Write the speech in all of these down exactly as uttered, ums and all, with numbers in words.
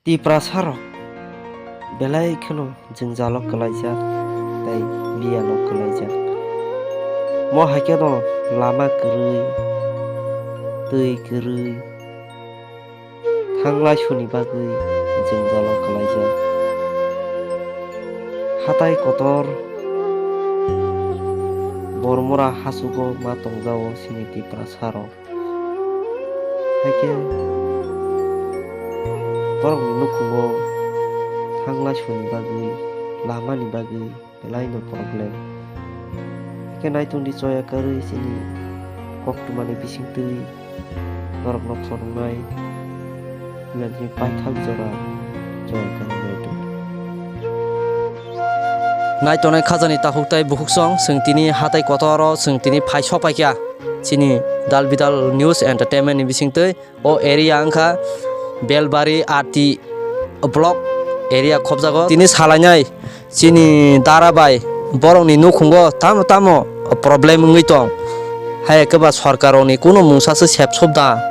Tiprasa rok belai kheno jwngjalo kwlaijak tei biyalo kwlaijak. Mo hai kheno lama kwrwi, twi kwrwi, thanglai suni bagwi jwngjalo kwlaijak. Hatai kotor Bormora hachugo ma tongjao chini Tiprasa rok. Haikhe borokni nukhungo thanglai suni bagwi, lamani bagwi belaino problem. Haikhe naitongdi choya kwrwi chini koktwmani bisingtwi norokno phunuknai belai paithak jora choya kwrwi naitong. Naitongnai khajani takhuk tei bukhuksong, chwng tini hatai kotor o chwng tini phai sopaikha chini Dal Bidal News Entertainment ni bisingtwi. O area wngkha Belbari R T block area khobjago. Tini salainai chini dara bai borokni nukhungo tamo tamo problem wngwi tong. Hai khe ba sorkarrokni kunu mungsa se sep sop da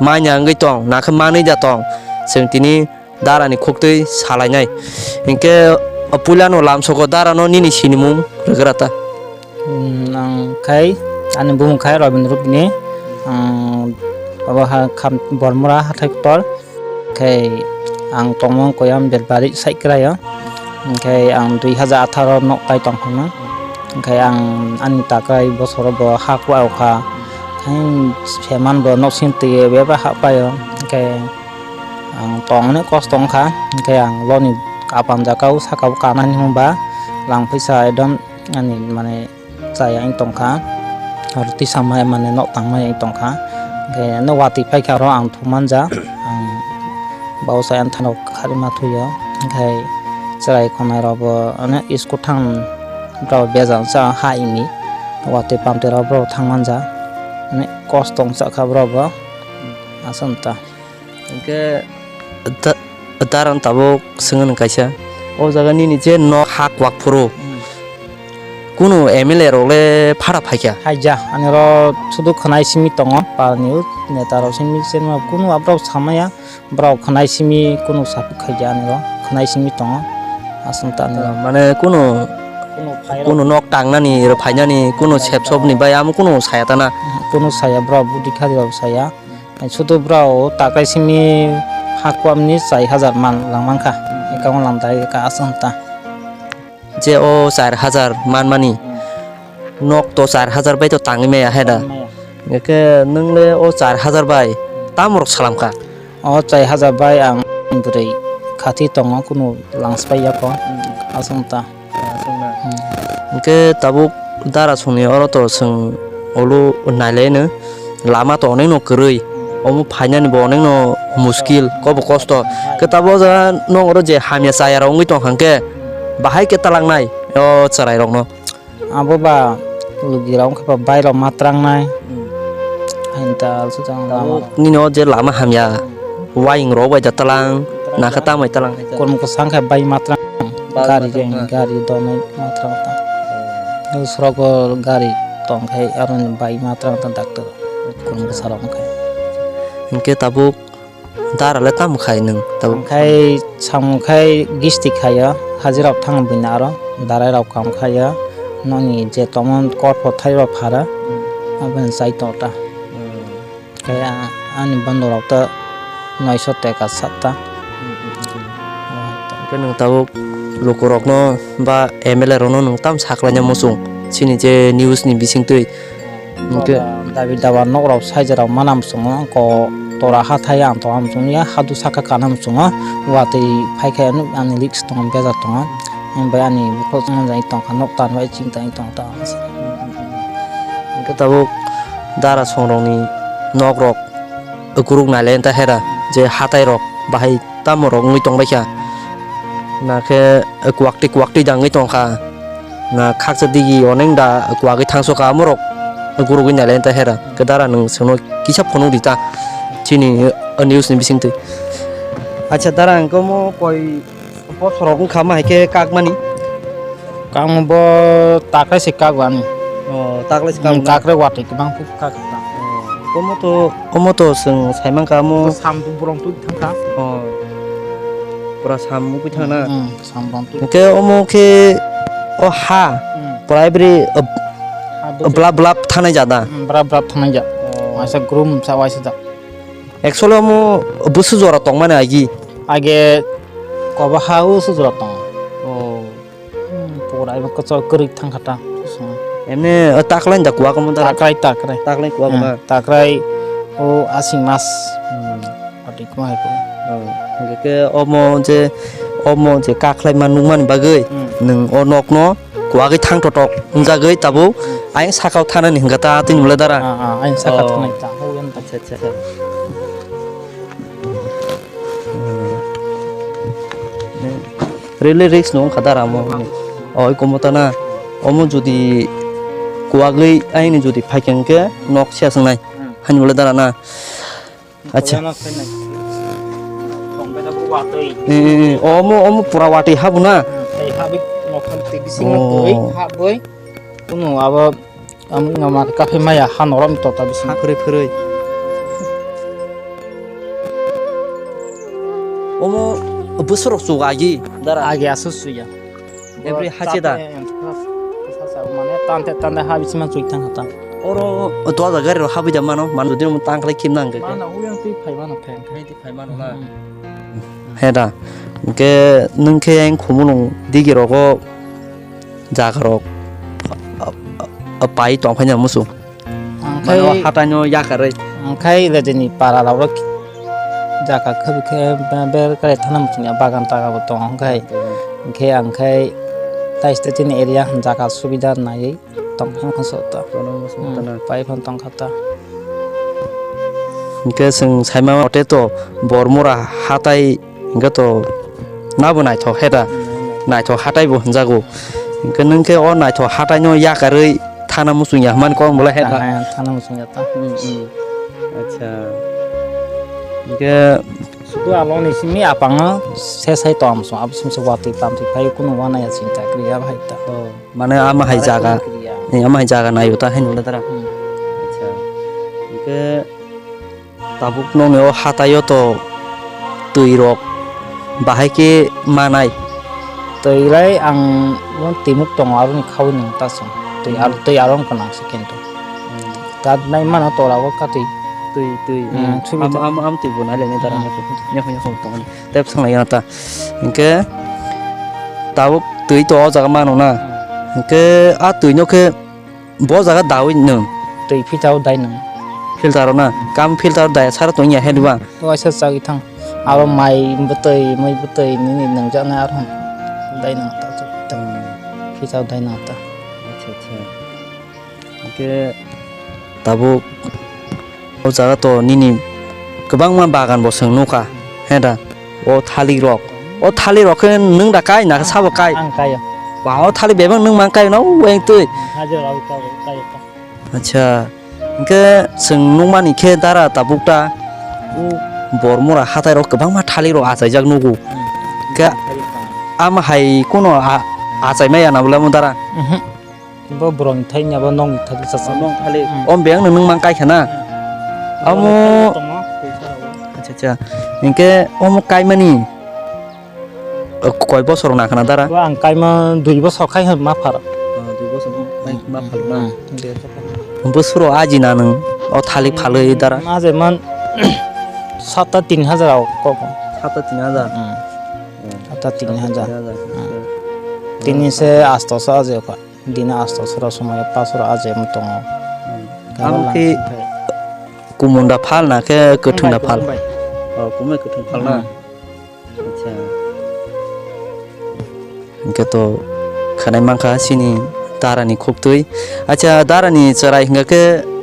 manya wngwi tong, nakhe manwi da tong. Chwng tini darani khuktwi salainai. Hinkhe puilano lamsogo darano nini sinimung rwgra ta. Hmm, ang khai, ani bumung khai Robindra Rupini, ang abo ha kham Bormora hathai kotor, khai ang tongmung koyam Belbari side kwraio, khai ang dui hazar atharo nok tai tongkha, khai ang ani takai bosoro bo ha kuaio kha, khai pheman bo nok sing twi beba ha paio, khai ang tongmani kosto wngkha, khai ang loni kapan jakao sakao kanani hwnba lang phaisa ekdom ani mane chaya wng tongkha, aro tisa mai mane nok tangmani wng tongkha. Hwnkhe no watwi paikha oro ang thumanja, ang bausa enthano kharima thuio, hwnkhe chwrai khonai rokbo onek school thang rok bejal cha ha imi watwi pamtwi rok borok thangmanja, onek kosto wng cha kha borok bo aswk ta. Hwnkhe da-, daran tabuk swngwi kaisa, o jaga nini je nok ha kwak phuru, hmm, kunu M L A rok le phara phaikha? Haija, ani oro sudu khwnai simi tongo, parni neta rok simi, simi kunu aborok samaya, borok khwnai simi kunu sapuk khaija ani oro, khwnai simi tongo, aswk ta ani oro. Mane kunu, kunu phairok, kunu nok tangnani, oro phainani, kunu sepsop ni bai amo kunu saya ta na? Kunu saya, borok budi khadi rok saya. Sudu borok takai simi ha kwamni chai hajar man lang mankha. Eka lang dai ka aswk ta. Je o char hajar man mani, nok to char hajar bai to tangwi maya hai da? Maya. Eke nwng le o char hajar bai tamo rok salam kha? O chai hajar bai ang bwrwi khathi tongo, kunu langspai yako. Hmm. Aswk ta. Aswkna. Hmm. Hwnkhe tabuk dara songni oro to chwng olo nailaino lama to onekno kwrwi, omo phainani bo onekno muskil, kobo kosto. Khe tabuk o jaga nwng oro je hamya chaya rok wngwi tongkha hwnkhe bahai khe talangnai o chwrairokno. Abo ba lugi rok wngkha ba bai rok ma trangnai. Hmm. Hain ta alsu jang lama. Tabuk nini o je lama hamya, waying rok bai da talang, nakha tamai talang hai ta. Kormo kwchang khe bai ma trang. Bai gari ma trang reng, na? Gari donai ma trang ta. Oh. Srogo gari tong khai aroni bai ma trang ta doctor. Kormo kwchang rok wngkha. Hinkhe tabuk Dara le tamo khai nwng tabuk? Khai samung khai gisti khaio, hajirok thang buina aro darai rok kam khaio, nokni je tongmani kor photai rok phara, hmm, aboni chai tong ta. Hmm. Khai a-, ani bondo rok ta noisho teka satta. Hmm, hmm, hmm, hmm. Hwnkhe nwng tabuk lukurokno ba M L A rokno nwng tamo saklaina muchung chini je news ni bisingtwi? Hwnkhe dabi daba nok rok saijak rok mana muchungo, ko tora hathai ang tonga muchungo, ya hadu saka kana muchungo, watwi phaikhe ani risk tongo, bejak tongo, ani bai ani bukhuk manjani tongkha, nok tanbai chingtani tongkha. Hwnkhe tabuk dara songrokni nok rok kwrwk nailai ta hera, je hatai rok bahai tamo rok wngwi tongbaikha, nakhe kwak twi kwak twi da wngwi tongkha. Na khaksa digi onek da kwagwi thangso ka amorok gurugwi nailai ta hera. Khe dara nwng chwngno kisa phunuk di ta chini, uh, news ni bisingtwi. Acha dara, ang komo koi bosor rok wngkha ma hai khe kakmani? Kakmo bo taklai se kak ani. Oh, taklai se kak. Hmm, kakre watwi kwbang kuk kak ta. Oh, komo to, komo to chwng sai mankha amo. Sam tu borong tu thangkha. Oh. Pura sam mukwi thangna. Hmm, sam bantwi. Hwnkhe omo khe o ha, hmm, pura ibri, uh, ha, bwtwi. Blap blap thanai jada. Hmm, blap blap thanai ja. Oh. Waisa grum sa waisa ja. Actually omo busu jora tongmani agi. Age kobo ha o su jora tong. Oh. Hmm, pura ibo kwchak kwrwi thangkha ta. Emne, o, taklai da kuwa komo da. Taklai, taklai. Taklai kuwa komo. Hmm, taklai o asing mas. Hmm. Ati kuma hai ko. Oh, hwnkhe omo je, omo je kakhlai ma nukmani bagwi, hmm, nwng o nokno kuwagwi thang totok wngjagwi tabuk, hmm, ayang sakao thanani hwnkha ta tini bwle dara. Ah, ah, ayang saka, oh, thanai ta. Hau yan ta. Acha, acha. Hmm. Really risk no wngkha dara omo. Oi komo ta na. Omo jodi kuwagwi ayang ni jodi phaikha hwnkhe nok siya swngnai. Hmm. Hani bwle dara na. Acha. Tong beda bo watwi. Eh, eh, eh. Omo, omo pura watwi habu na? Hmm, tei habwi nokha tei bisingo, oh, twi habwi. Kunu abo, am, ngama kafe maya ha norom tota bisingo. Ha phwrwi phwrwi. Omo bwswrok chuk agi dara? Agi aswk chuya. Every bo hachi da? Chate, em, sa, sa, sa, mane tante, tante ha bisingo chuk thang kha ta. Oro doja gari rok habwi da mano, mano jodi omo tang khlai khim nang khe. Mano, uyang twi phai mano, phai, phai. Phai mano na. Hmm. He da. Hwnkhe nwng khe yang khumulwng digi rogo jaga rok, a, a, a, pai tong phai na musu. Ang mano khai, hatai no yakarwi. Ang khai le jeni para rok jaga khwrwi khe be-, ber kare thana muchungya bagan taga bo tong ang khai. Hmm. Hwnkhe ang khai taiste chini area jaga subida naiwi. Tongphang kha sota. Tono musu. Hmm, tana. Pai phang tong kha ta. Hwnkhe chwng saima mate to Bormura hatai hwnkhe to nabo naithok he da. Hmm. Naithok hatai bo hwnjago. Hwnkhe nwng khe o naithok hatai no yakarwi thana muchung ya hwnmani kok bolai he da. Thana, thana muchung ya ta. Hmm, hmm. Acha. Hwnkhe sudu along ni simi apang no se sai tong muchung abo simi se watwi pamtwi phai kunu wana ya chinta kriya bhai ta. Oh. Mane ama hai jaga, eh, ama hai jaga naio ta hai nukla dara. Hmm. Acha. Hwnkhe tabuk nokni o hataio to twi rok bahai khe manai. Twi lai ang o timuk tongo aroni khaui nung ta chwng. Twi ar-, hmm, twi aro wngkha nang se kintu. Hmm. Tat nai mano tola o katwi. Twi, twi. Hmm, hmm. Subi am, ta. Am, am twi bo nai lai nai dara. Hmm. Nyakho, nyakho, nyakho tongo. Tep sanglai gana ta. Hwnkhe tabuk twi to o jaga mano na. Hmm. Hwnkhe a twi no khe bo jaga dawi nwng. Twi filter o dai nwng. Filter o na. Kam filter o dai sara tong ya he diba? Waisa chagwi thang. Aro mai bwtwi, mai bwtwi nini nwngjak nai aro dai nwng ta. Hmm. Filter o dai nwng ta. Acha, acha. Hwnkhe tabuk o jaga to nini kwbangma bagan bo chwng nukha, he da? O thalik rok, o thalik rok khe nwng da kai na sabo kai? Ang kaio. Ba, o thalik bebak nwng mang kai na o wng twi. Hajira rok kaio, kaio. Acha, hwnkhe chwng nukmani khe dara tabuk ta o Bormura hatai rok kwbangma thalik rok achaijak nugo. Hmm. Khe ama hai kuno a-, achaimaya na bwlamo dara? Mhm. Bo borokni thani abo nokni thani chasa. Nok thalik. Hmm. O beng no nwng mang kai kha na? Hmm. Amo tongo, twi sara o. Acha, acha. Hwnkhe omo kaimani, o, koi bosor nang khana dara? Bo ang kaima dui bosor khai hwn ma phar. O, dui bosor khai ma phar na? Hmm, dui bosor. Bosoro aji na nwng o thalik phalwi dara? Ma je man sata tin hajar au kok. Sata tin hajar? Hmm. Hmm. Sata tin hajar. Sata tin hajar. Hmm. Tini se asto sa aji kha. Dina asto sora somoi pasora aje mo tongo. Hmm. Gana amo lang khe singkhe. Kumunda phal na khe kwthwngda phal? Kumbai, kumbai. Oh, kumbai kwthwng phal na? Hmm. Acha. Hwnkhe to khwnai mankha chini darani khuktwi. Acha, darani chwrai hwnkha khe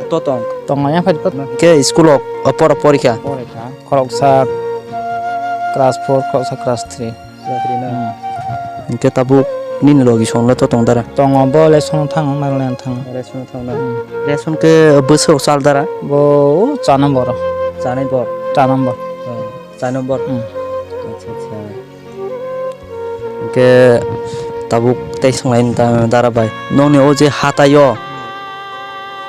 totong? Tongo, yang phai totong. Khe school o, o, poro porikha? Porikha. Khoroksa class four, khoroksa class three. Yatrina. Hmm. Hwnkhe tabuk nini logi songla to tong dara? Tongo, bo lesson thango, mairulen thango. Lesson thango na? Hmm. Lesson khe bwswk sal dara? Bo o cha number. Chanai bor? Cha number. Oh, cha number. Hmm. Acha, acha. Hwnkhe tabuk tei swnglaini da-, dara bai. Nokni o je hataio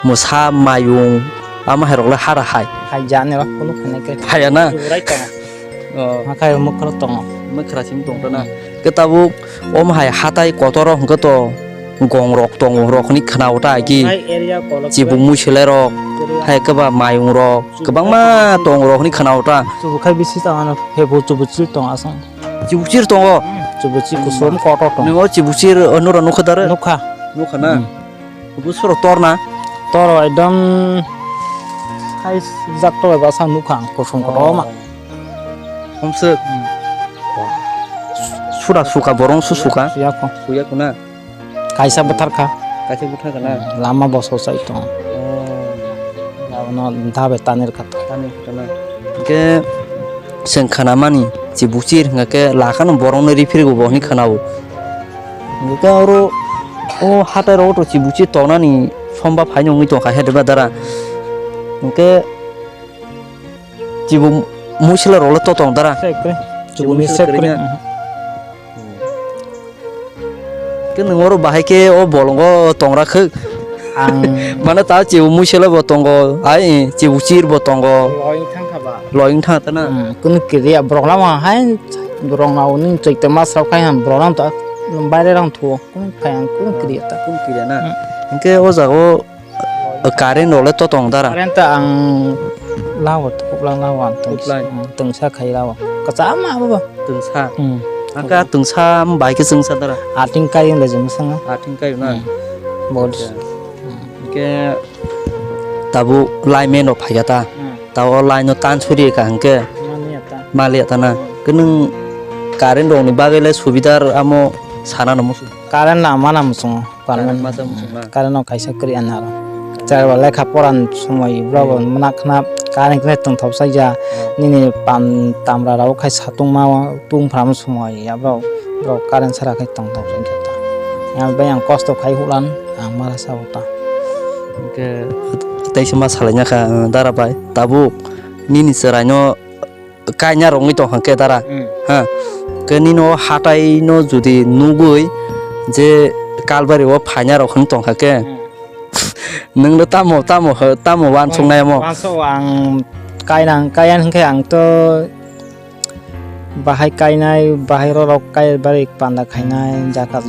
mwsa mayung ama hai rok le hara hai. Hai jani rok kunu khainai khe. Phaiya na? Jurai tongo. Oh. Ma khai mukro tongo. Mwkhra simi tong tana. Hmm. Khe tabuk om hai hatai kotor o hwnkhe to gong rok tongo rok hwnwi khna o ta ki. Hai area kolok chibuk muisele rok. Kwrwi. Hai khe ba mayung rok. Chubuk kwbangma hai tong rok hwnwi khna o ta. Chubuk hai bisi tong ano, hebo chubuk chil tong aswk. Chibuk chil tongo? Hmm, chubuk chil kusom kotor tong. Nwngo chibuk chil, uh, nura nukha dara? Nukha. Nukha na? Hmm. Bo soro tor na? Toro ekdom hai jak to ba sa nukha ang kusom kotor ma. Oh. Homswk. Hmm. Suda suka borong su suka? Suya ko. Suya ko na? Kaisa bwthar kha. Kaisa bwthar kha na? Hmm, lama boso sai tong. Oh. Abono dabe tanir kha to. Tanir kha na? Hwnkhe chwng khna mani chibuk chir hwnkhe lakhano borokno rifirgo bo hwnwi khna o. Hwnkhe oro o hatai rogo to chibuk chir tongnani somba phaino wngwi tongkha he deba dara. Hwnkhe chibuk muisila rokle to tong dara. Chibuk muisila kwrwi na? Mhm. Khe nwng oro bahai khe o bolongo tongra khwk. Ang mane ta chibuk muisele bo tongo, ai chibuk chir bo tongo. Loing thang kha ba? Loing thang ta na? Hmm, kunu kiriya borok lama hai borok na uni chwitma srok khai ham borok lam ta baire rang thuo kunu phai ang kunu kiriya ta. Kunu kiriya na? Hmm. Hwnkhe o jaga o O current rok le to tong dara? Current ta ang lawo, kuplang lawo ang tong-, kuplang. Ang tongsa khai lawo. Kwchama abo bo. Tongsa? Hmm. Ang khe a tongsa bai khe chwngsa dara? Ating kai le jeng sanga. Ating kai na? Hmm. Bo. Acha. Hmm. Hwnkhe tabuk lineman rok phaikha ta? Hmm. Tabuk line no tan suri kha hwnkhe? Maliya ta. Maliya ta na? Hmm. Khe nwng current rok ni bagwi le subidar amo sana no muchung? Current na mana muchungo. Current masa muchung na? Current no kaisa kwrwi anaro. Chwla lekha pora ni somoi borok bo mwnakna current khe tongthok sa ya. Hmm. Nini pam tamra rok khai satungma tungphram somoi ya borok, borok current sara khai tongthok sa ya ta. Ya bai ang kosto khai hulan ang mara sa ta. Hwnkhe teisa ma salai ya kha, dara bai tabuk nini chwrai no kaina rwngwi tong kha khe dara. Hmm. Ha. Khe nini o hatai no jodi nugwi je Kalbari o phaina rok hwn tong kha khe. Hmm. Nwng no tamo, tamo, tamo wansuk nai mo? Wansuk ang kainang, kaiyan hwnkhe ang to bahai kainai, bahai rorok kai bari panda khainai, jaka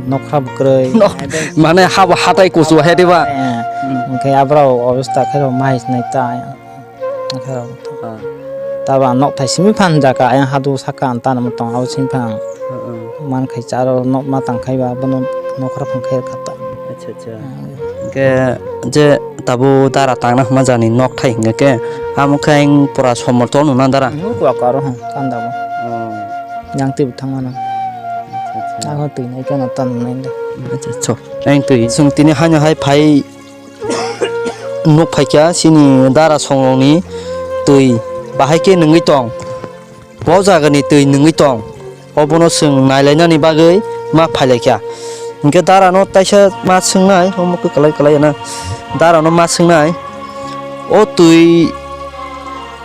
nokra bwkrwi. Nok-, mane habo hatai kuchu hai diba? Eh, hmm. Hwnkhe aborok obostha khe rok mahai sinai ta. Hwnkhe rok. Ah. Tabo ang nok thai simi phan jaka ayang hadu saka ang tana tong abo simi phan. Ah, ah. Man khai cha aro nok ma tang khai ba bono nokra phang khai kha ta. Acha, acha. Ah. Hwnkhe je tabo dara tangna hwnma jani nok thai hwnkhe khe amo khe ang pura somorto nuna dara. Nung kua karo hwn kanda bo. Oh. Yang twi bo thang mano. Acha, acha. Ako twi nai khe no tan nai de. Acha, acha. Ang twi sung tini haino hai phai. Nuk phaikha chini dara songrokni twi bahai khe nungwi tong, bo jagani twi nungwi tong, obono chwng nailainani bagwi ma phailaikha. Hinkhe darano taisa ma swngnai, omo khe kwlai kwlai ya na, darano ma swngnai, o twi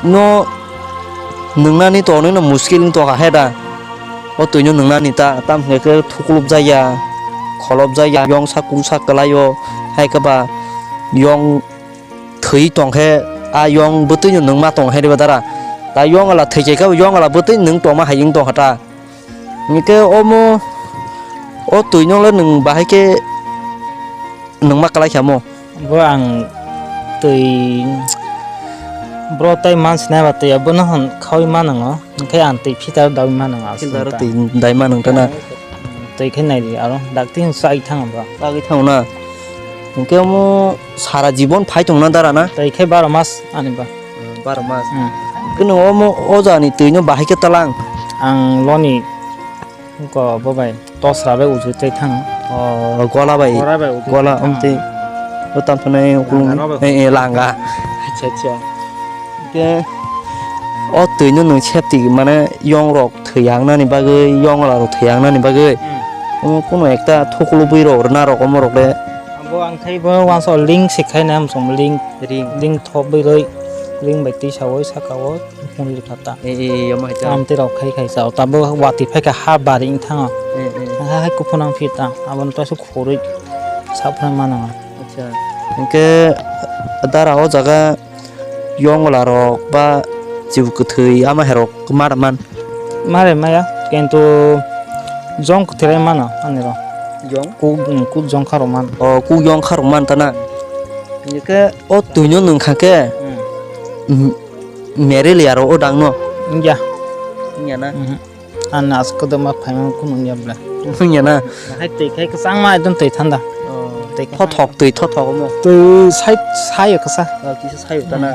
no nungnani to onino muskil wng tongkha he da. O twino nungnani ta, tamo hwnkhe khe thuklupjakya, kholopjakya, yongsa kungsa kwlaio, hai khe ba yong thwi tongkhe a yong bwtwino nungma tong hai rwba dara. Ta yongla thwi khe yongla bwtwi nung tongma hai wng tongkha ta. Hinkhe omo o twino le nwng bahai khe nungma kwlai kha mo. Bo ang twi bro tai man sinai ba twi abono hwn khaui ma nwngo, hwnkhe ang twi filter daui ma nwngo. Filter twi dai ma nwng tana. Twi khe nai di aro dakti hwn chai thang ba. Chagwi thang na. Hwnkhe omo sara jibon phai tong na dara na? Twi khe baro mas ani ba. Hmm, baro mas. Hmm. Khe nwng omo o jani twi no bahai khe talang? Ang loni ko bo bai. Tosra bai uju tei thang. Oh, gola bai. Gola bai uju gola tei thang. Omtwi. O tam thani ukulung. Langa rok bai. Eh, eh, langa. Acha, acha. Ke o twi no nwng safety mane yong rok thwi yang nani bagwi, yong la rok thwi yang nani bagwi. Hmm. Omo kuno ekta thukulu bwi rok rwna rok omo rok le. Abo ang khai bo wansa link se khai na msong link. Ring. Link thop bwi roi. Link bai twi sa oi saka o. Moni rwkha ta. E, e, e, omo hai ta. Amtwi rok khai khai sa. Tabuk watwi phai kha ha bari wng thango. E, e. Ha hai kuphunang phi ta. Abono ta su khurui sa phai mano. Acha. Hwnkhe dara o jaga yongla rok ba chibu kwthwi ama hai rok ma rwman. Ma rwmaya. Kintu jong kwthwi rai mano ani rok. Jong? Kuk, mm, kuk jong kha rok man. O, kuk jong kha rok man ta na. Hingke o twi no nwng kha khe, Hmm. mm, malaria rok o dang no. Wngya. Wngya na? Mhm. Ani as kwdwma phaima kunu wngya bwle. Wngya na? Hai twi khai kwchangma ekdom twi thanda. O, twi thothok, twi thothok omo. Twi sai, sayo kwsa. O, kisa sayo ta na.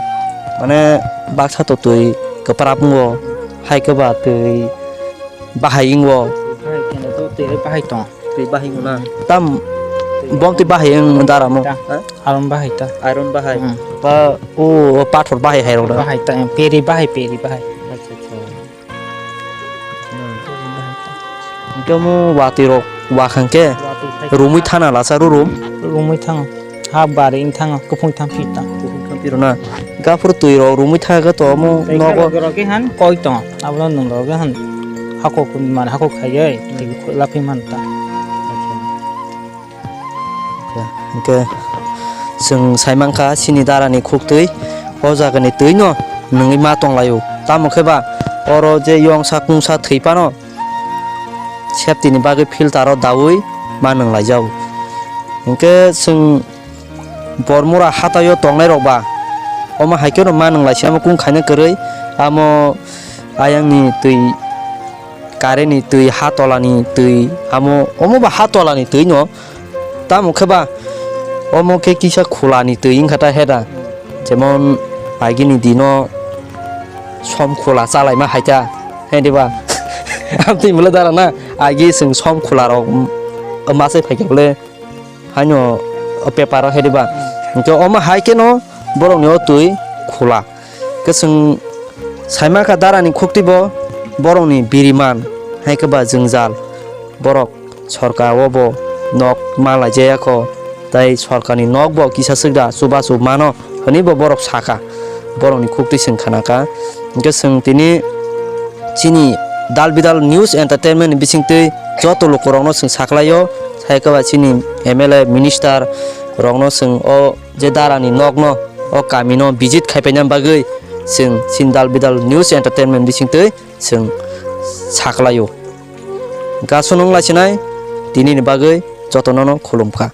Mane baksa to twi kwprap wngo. Hai khe ba twi bahai wngo. Bahai khe to twi bahai tong. Twi bahai wngo na. Tam bom twi bahai wng dara mo. Ta. Ha? Aron bahai ta. Iron bahai. Hmm. Ba o, o pathor bahai hai rok da. Bahai ta, peri bahai, peri bahai. Acha, acha. Hingke omo watwi rok wa khang khe Watwi khai rumui thana lasa ru rum. Rumui thango. Ha bari wng thango, kuphung thang phi tang. Kuphung thang phi rw na. Gaphuru twi rok rumui tha khe to omo Tei nogo. Khe rok khe han koi tong. Abono nwng rok khe han hakok man hakok khai oi. Tei khe khoi laphi man ta. Hingke chwng sai mankha chini darani khuktwi o jagani twi no nwngwi ma tonglaio. Tamo khe ba oro je yongsa kungsa thwi phano safety ni bagwi filter o daui ma nwnglaijao. Hingke chwng Bormura hataio tongnai rok ba omo hai khe no ma nwnglaisi, amo kung khaina kwrwi, amo ayang ni twi Current ni twi, ha tola ni twi, amo, omo ba ha tola ni twi no, tamo khe ba, omo khe kisa khula ni twi wngkha ta heda, jemon agi ni dino som khula chalaima hai ta, hedi ba, amtwi mole dara na, agi chwng som khula rok, um, ma se phai khe bole, haino, o paper o hedi ba, hwnkhe omo hai khe no, borok ni o twi khula. Khe chwng saima kha darani khuktwi bo borokni biriman, hai khe ba jwngjal. Borok sorkar o bo nok ma laijaya kho, tai sorkarni nok bo kisa swk da chubachu mano hwnwi bo borok sakha borokni khuktwi chwng khana kha. Hwnkhe chwng tini chini Dal Bidal News Entertainment ni bisingtwi joto lukurokno chwng saklaio, hai khe ba chini M L A minister rokno chwng o je darani nokno o kamino visit khaipaina bagwi chwng Sindal Bidal News Entertainment bisingtwi chwng saklaio. Gasono wng laisinai tinini bagwi jotono no khulumkha.